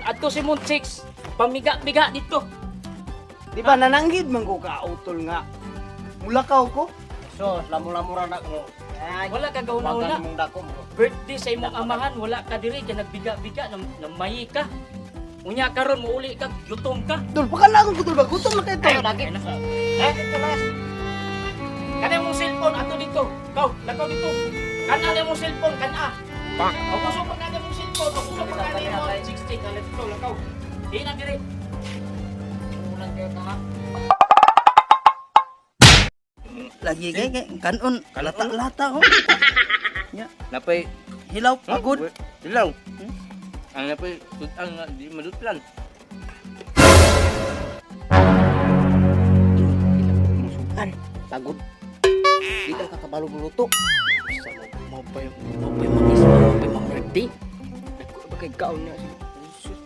Adto si Mount 6. Pamiga-biga dito. Di ba nananggid man ko ka utol nga. Mulakaw ko. So, lamo-lamo ra na ko. Ay, Wala ka gauna-una. wagan mong dako mo. Birthday sa imong amahan, wala ka diri kay nagbiga-biga namayi ka. Unya karon muuli ka, gutom ka. Tol, pakana akong kutol ba? Gutom na kayo tol. Ayo lagi. Ay, nasa. Eh, Ito las. Kana imong cellphone ato dito. Kaw, lakaw dito. Kana na imong cellphone, kana. Pak. O gusto pa kana imong cellphone, o gusto pa kana imong 60 kana dito lakaw. Di na diri. Unang kayo ka ha. Lagi kay kay kanon lata-lata oh. Nya, Napay hilaw pagod. Hilaw. Ang napay tutan nga di madutlan. Musukan, pagod. Di ka kakabalo luto. Sa mo pa yung mo pa yung mag-isip, mo pa yung mag-birthday. Dako ba kay kaon niya? Sus,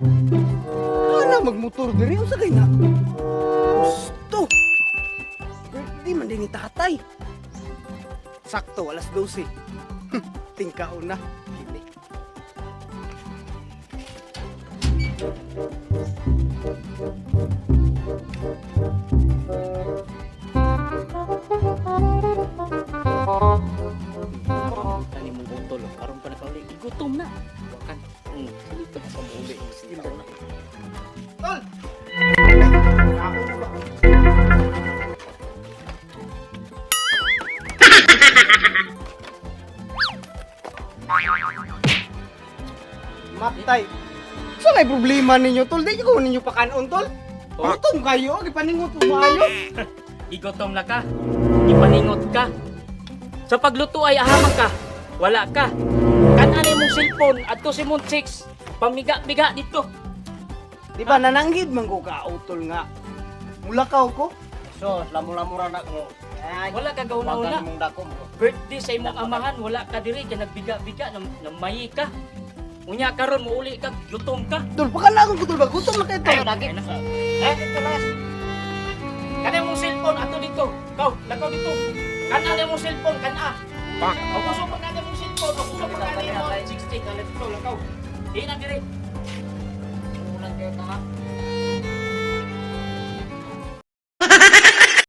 Kana magmotor diri unsa kay na? Gusto. Birthday man din ni tatay. Sakto alas 12. Tingkaon na. Kini. Kani mong utol, karon pa nakauli, gigutom na. Wakan. Dito ka muuli. Kaon na. Tol. Ako na ba? Matay. Sa may problema ninyo, tol? Di ko ninyo pakanon, tol. Gutom kayo, gipaningot mo maayo. Gigutom na ka. Gipaningot ka. Sa pagluto ay ahaman ka. Wala ka. Kana na imong cellphone adto si Mount 6. Pamiga-biga dito. Di ba nananggid man ko ka utol nga. Mulakaw ko. So, lamo-lamo ra na ko. Ay, Wala ka gauna-una. wagan mong dako mo. Birthday sa imong amahan, wala ka diri kay nagbiga-biga namayi ka. Unya karon muuli ka, gutom ka. Tol, pakana akong kutol ba? Gutom na kayo, tol. Ayo lagi. Ay, nasa. Eh, Ito las. Kana imong cellphone ato dito. Kaw, lakaw dito. Kana na imong cellphone, kana. Pak. O gusto pa kana imong cellphone, o gusto pa kana imong 60 kana dito lakaw. Di na diri. Unang kayo ka ha.